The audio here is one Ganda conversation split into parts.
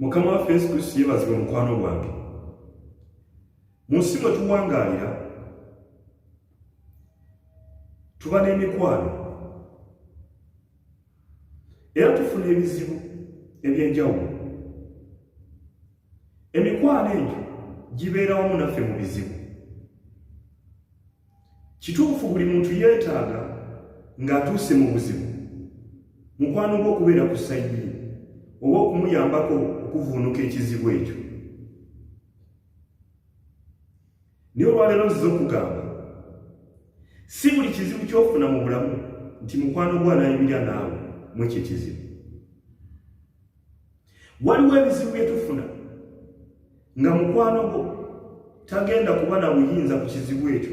Mukama waffe Yesu Kristo yeebazibwe mukwano gwange. Mu nsi mwe tuwangaalira tuba n'emikwano era tufuna ebizibu eby'enjawulo. Emikwano egyo gibeera wamu naffe mu bizibu. Kituufu buli muntu yeetaaga ng'atuuse mu buzibu mukwano gwe okubeera ku sayidi ye oba okumuyambako okuvuunuka ekizibu ekyo. Naye olwaleero nzize okugamba si buli kizibu ky'ofuna mu bulamu nti mukwano gwo anaayimirira naawe mu ekyo ekizibu. Waliwo ebizibu bye tufuna nga mukwano gwo tagenda kuba na buyinza ku kizibu ekyo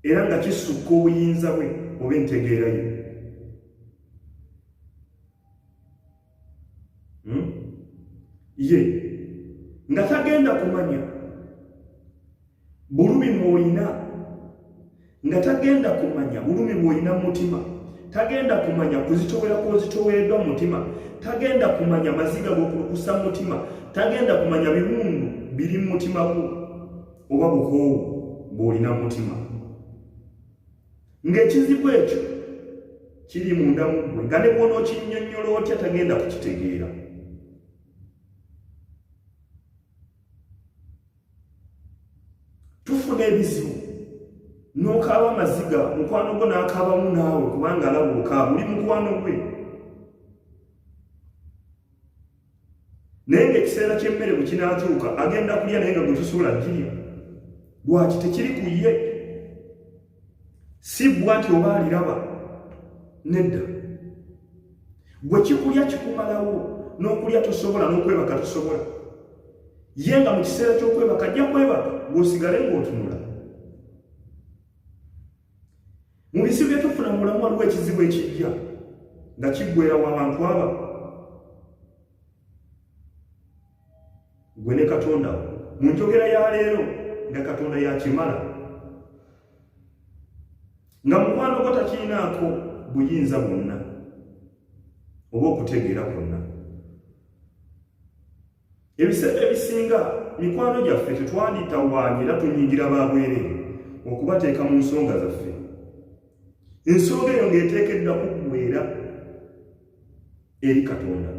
era nga kisukka obuyinza bwe oba entegeera ye. Hmm? Ye nga tagenda kumanya bulumi bw'olina, nga tagenda kumanya bulumi bw'olina mu mutima, tagenda kumanya kuzitowera kw'ozitowereddwa mu mutima, tagenda kumanya maziga g'okulukusa mu mutima, tagenda kumanya biwundu biri mu mutima gwo oba bukoowu bw'olina mu mutima. Ng'ekizibu ekyo kiri munda mu ggwe, nga ne bw'onookinnyonnyola otya tagenda kukitegeera. Tufuna ebizibu n'okaaba amaziga, mukwano gwo n'akaabamu naawe kubanga alaba okaaba, oli mukwano gwe. Naye ng'ekiseera ky'emmere bwe kinaatuuka agenda kulya naye nga gwe tosobola girya. Lwaki tekiri ku ye? Si bbwa nti oba aliraba, nedda. Gwe kikulya kikumalawo, n'okulya tosobola, n'okwebaka tosobola. Ye nga mu kiseera ky'okwebaka ajja kwebaka, gw'osigale ng'otunula. Mu bizibu bye tufuna mu bulamu waliwo ekizibu ekijja nga kiggwera wa bantu aba gwe ne Katonda wo. Mu njogera ya leero nga Katonda yakimala, nga mukwano gwo takirinaako buyinza bwonna oba okutegeera kwonna. Ebiseera ebisinga mikwano gyaffe tetwanditawaanye era tunyigira ba bwereere okubateeka mu nsonga zaffe. Ensonga eyo ng'eteekeddwa kuggweera eri Katonda.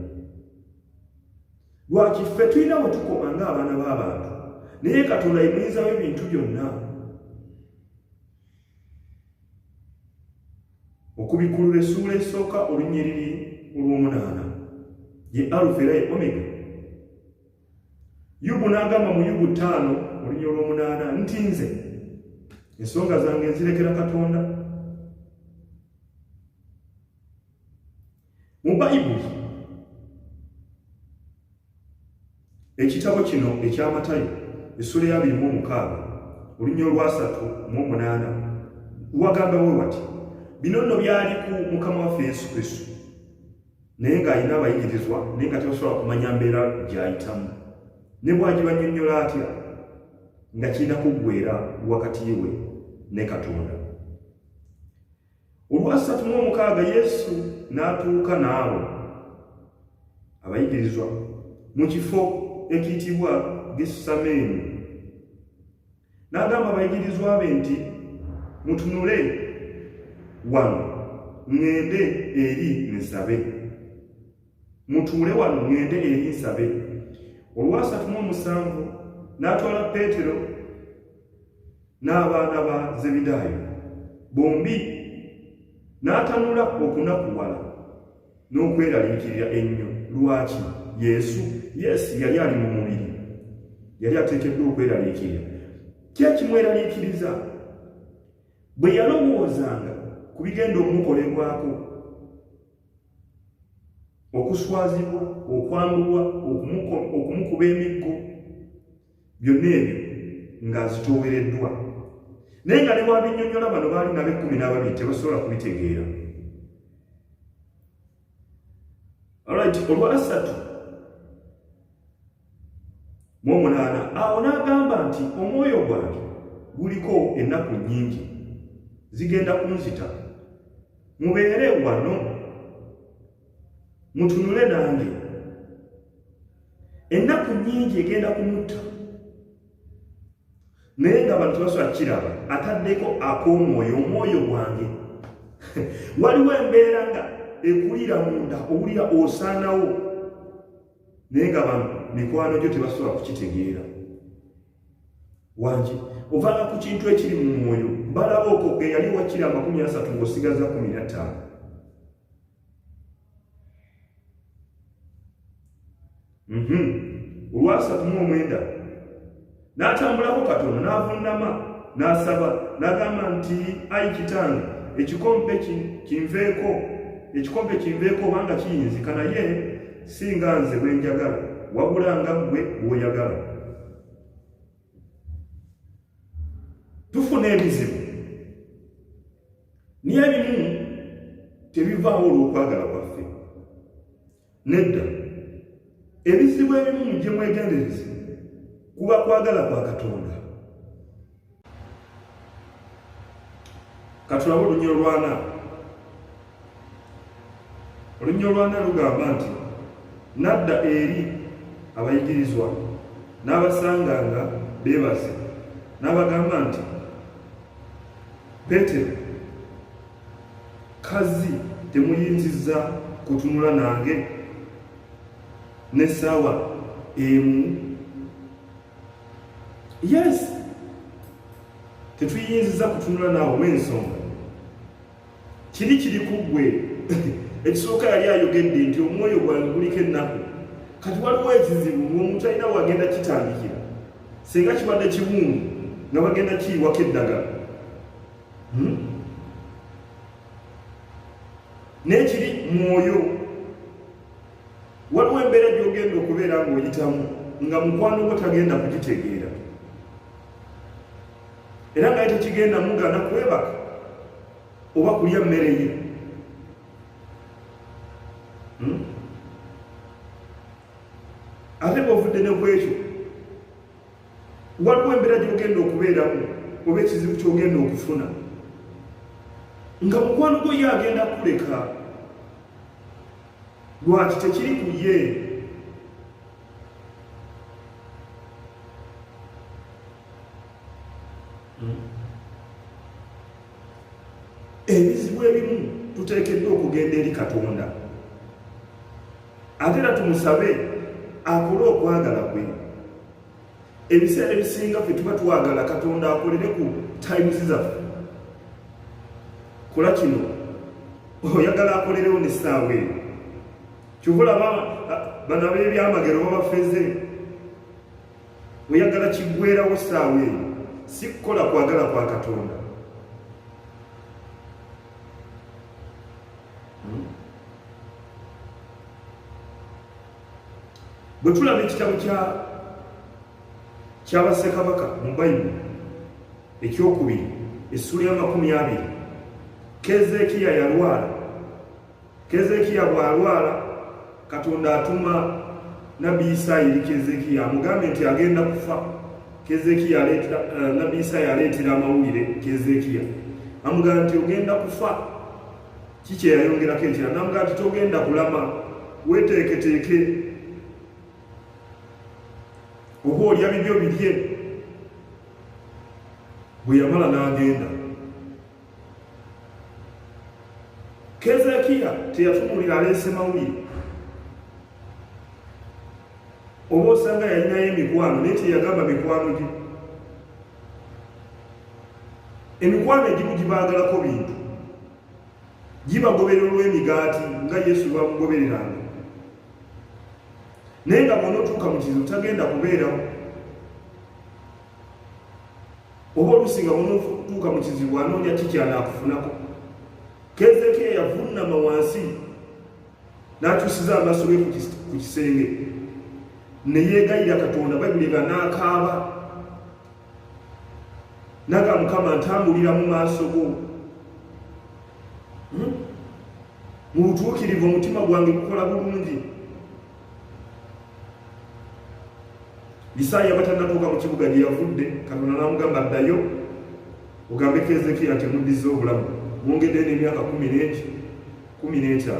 Lwaki ffe tulina we tukoma ng'abaana b'abantu, naye Katonda ye muyinza w'ebintu byonna. Okubikkulula essuula esooka olunyiriri olw'omunaana ye Alufa era ye Omega. Yubu n'agamba mu Yubu 5 olunyiriri olw'omunaana nti nze ensonga zange nzirekera Katonda. Mu Bayibuli ekitabo kino ekya Matayo essula ya 26 olunya olwasatu mu omunaana wagamba we wati, bino nno byali ku Mukama waffe Yesu Kristo, naye ng'alina abayigirizwa naye nga tebasobola kumanya mbeera gy'ayitamu, ne bw'agibannyonnyola atya nga kirina kuggweera wakati we ne Katonda. Olwasatu mu omukaaga Yesu n'atuuka n'abo abayigirizwa mu kifo ekiyitibwa Gesusameeni, n'agamba abayigirizwa be nti, mutunule wano ŋŋende eri nsabe. Mutuule wano ŋŋende eri nsabe. Olwasatu mu omusanvu n'atwala Peetero n'abaana ba Zebidaayo bombi, n'atanula okunakuwala n'okweraliikirira ennyo. Lwaki? Yesu, Yesu yali ali mu mubiri, yali ateekeddwa okweraliikirira. Ki ekimweraliikiriza? Bwe yalowoozanga ku bigenda omukolebwako, okuswazibwa, okwambulwa, okumukuba emiggo, byonna ebyo ng'azitoowereddwa. Naye nga ne bw'abinnyonnyola bano baali nabo ekkumi n'ababiri tebasobola kubitegeera. Alright, olwasatu mu omunaana awo n'agamba nti omwoyo gwange guliko ennaku nnyingi zigenda kunzita, mubeere wano mutunule nange. Ennaku nnyingi egenda kumutta, naye nga abantu tebasobola kukiraba. Ataddeko ak'omwoyo, omwoyo gwange. Waliwo embeera nga ekulira munda, owulira osaanawo, naye nga bano mikwano gyo tebasobola kukitegeera. Wangi ovanga ku kintu ekiri mu mwoyo, balaba okwo ge yali wakira 30 ng'osigaza 15. Olwasatu mu omwenda n'atambulako katono, n'avunnama n'asaba, n'agamba nti, ayi kitange, ekikompe kinveeko, ekikompe kinveeko, obanga kiyinzika, naye si nga nze bwe njagala, wabula nga ggwe bw'oyagala. Tufuna ebizibu, naye ebimu tebivaawo olw'okwagala kwaffe. Nedda, ebizibu ebimu mujje mwegendereze, kuba kwagala kwa Katonda. Katulabe olunyiriri olwana. Olunyiriri olwana lugamba nti, nadda eri abayigirizwa n'abasanga nga beebase, n'abagamba nti, Peetero, kazi temuyinzizza kutunula nange n'essaawa emu? Yes, tetuyinziza kutunula naawe olw'ensonga kiri kiri ku ggwe. Ekisooka yali ayogedde nti omwoyo gwange guliko ennaku. Kati waliwo ekizibu ng'omuntu alina wagenda kitandikira, singa kibadde kiwundu nga bagenda kiyiwako eddagala, Naye kiri mwoyo. Waliwo embeera gy'ogenda okubeera ng'oyitamu nga mukwano gwo tagenda kugitegeera, era nga tekigenda mugaana kwebaka oba kulya mmere ye. Ate bw'ovudde ne ku ekyo, waliwo embeera gy'ogenda okubeeramu oba ekizibu ky'ogenda okufuna nga mukwano gwo ye agenda kukuleka. Lwaki tekiri ku ye? Ebizibu ebimu tuteekeddwa okugenda eri Katonda, ate era tumusabe akole okwagala kwe. Ebiseera ebisinga ffe tuba twagala Katonda akolere ku times zaffe. Kola kino, oyagala akolerewo n'essaawa eyo. Kyova olaba bano ab'ebyamagero babafeze, oyagala kiggwerawo ssaawa eyo. Si kukola kwagala kwa Katonda. Bwe tulaba ekitabo kya Bassekabaka mu Bayibuli ekyokubiri essuula ya 20, Keezeekiya yalwala. Keezeekiya bw'alwala, Katonda atuma nabbi Isaaya eri Keezeekiya amugambe nti agenda kufa. Keezeekiya aleetera, nabbi Isaaya aleetera amawulire Keezeekiya, amugamba nti ogenda kufa. Kiki eyayongerako ekirala? N'amugamba nti togenda kulama, weeteeketeeke, oba olya bibyo birye. Bwe yamala n'agenda. Keezeekiya teyatunuulira aleese mawulire, oba osanga yalinayo emikwano, naye teyagamba mikwano gye. Emikwano egimu gibaagalako bintu, gibagoberera olw'emigaati nga Yesu bwamugobereranga, naye nga bw'onootuuka mu kizibu tagenda kubeerawo. Oba oluusi nga bw'onootuuka mu kizibu anoonya kikyanakufunako. Keezeekiya yavunnama wansi n'akyusiza amaaso ge ku kisenge ne yeegayira Katonda. Bayibuli ega n'akaaba naga, Mukama, ntambulira mu maaso go mu butuukirivu, omutima gwange gukola bulungi. Isaaya batanatuuka mu kibuga gye yavudde, Katonda n'amugamba, ddayo ogambe Keezeekiya nti muddiza obulamu, mwongeddeyo n'emyaka 15.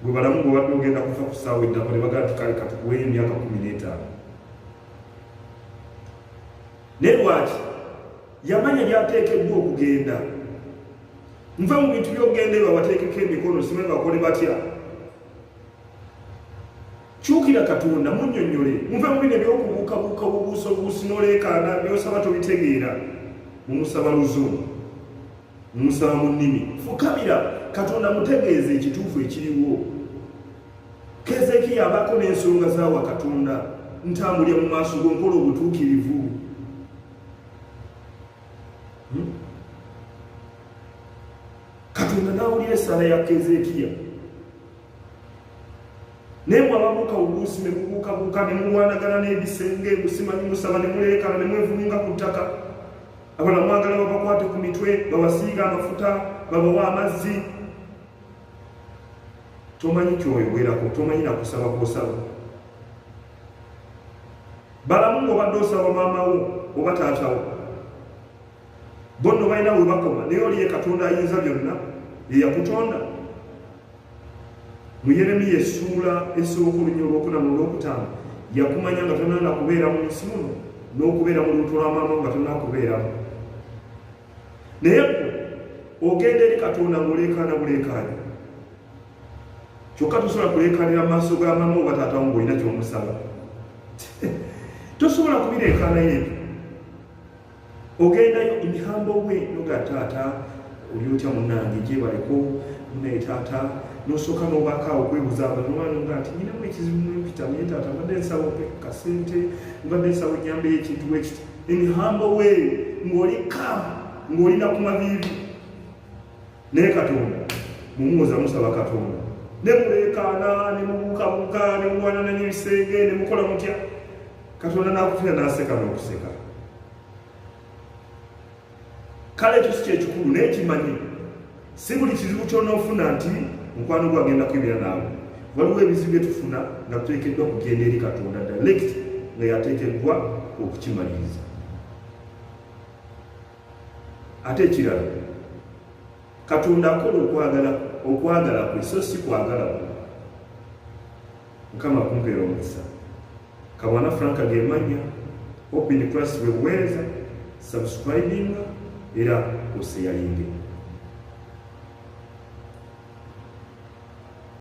Gwe balamu gwe obadde ogenda kufa ku ssaawa eddako ne bagamba nti kale katukuweeyo emyaka 15. Naye lwaki? Yamanya byateekeddwa okugenda. Nva mu bintu by'okugenda eyo babateekeko emikono simanyi bakole batya. Kyukira Katonda munnyonnyole, muve mu bino eby'okubuukabuuka obubuusa obubuusi n'oleekaana by'osaba tobitegeera. Mumusaba luzungu, mumusaba mu nnimi, fukamira Katonda mutegeeze ekituufu ekiriwo. Kezekiya abaako n'ensonga z'awa Katonda, ntambulira mu maaso go nkola obutuukirivu. Katonda n'awulira essaala ya Kezekiya. Naye mwe ababuuka bubuusi ne mubuukabuuka ne mulwanagana n'ebisenge, musimanyi musaba ne muleekana ne mwevulunga ku ttaka. Abalala mwagala babakwate ku mitwe, babasiiga amafuta, babawa amazzi. Tomanyi kyoyogerako, tomanyi na kusaba kw'osaba. Balamu ng'obadde osaba maama wo oba taata wo, bo nno balina we bakoma, naye oli ye Katonda ayinza byonna, ye yakutonda. Mu Yeremiya essuula esooka olunya olwokuna n'olwokutaano, yakumanya nga tonnaba kubeera mu nsi muno n'okubeera mu lubuto lwa maama wo nga tonnaba kubeeramu. Naye ggwe ogenda eri Katonda ng'oleekaana buleekaanyi, kyokka tosobola kuleekaanira mu maaso ga maama wo oba taata wo ng'olina ky'omusaba. Tosobola kubireekaanayo ebyo. Ogendayo in humble way noga taata oli otya munnange gyebaleko munaye taata, nosooka n'obaako awo okwebuza abantu nomala noga nti nyinamu ekizibu mwempita, naye taata mbadde nsaba ompe ku kasente, mbadde nsaba onnyambeyo ekintu bwekiti. In humble way ng'oli calm, ng'oli na ku maviivi. Naye Katonda mumuwoza musaba Katonda ne muleekaana ne mubuukabuuka ne mulwanana n'ebisenge ne mukola mutya, Katonda n'akutira n'aseka n'okuseka. Kale ekyo si kyekikulu, naye kimanye si buli kizibu ky'onoofuna nti mukwano gwo agenda kwebera naawe. Waliwo ebizibu bye tufuna nga tuteekeddwa kugenda eri Katonda direct, nga yateekeddwa okukimaliriza. Ate ekirala, Katonda akola okwagala kwe so si kwagala kwo. Mukama akumpeera omukisa. Kabwana Frank gemanya, Hope in Christ bwe buweereza, subscribinga era oseyalinge.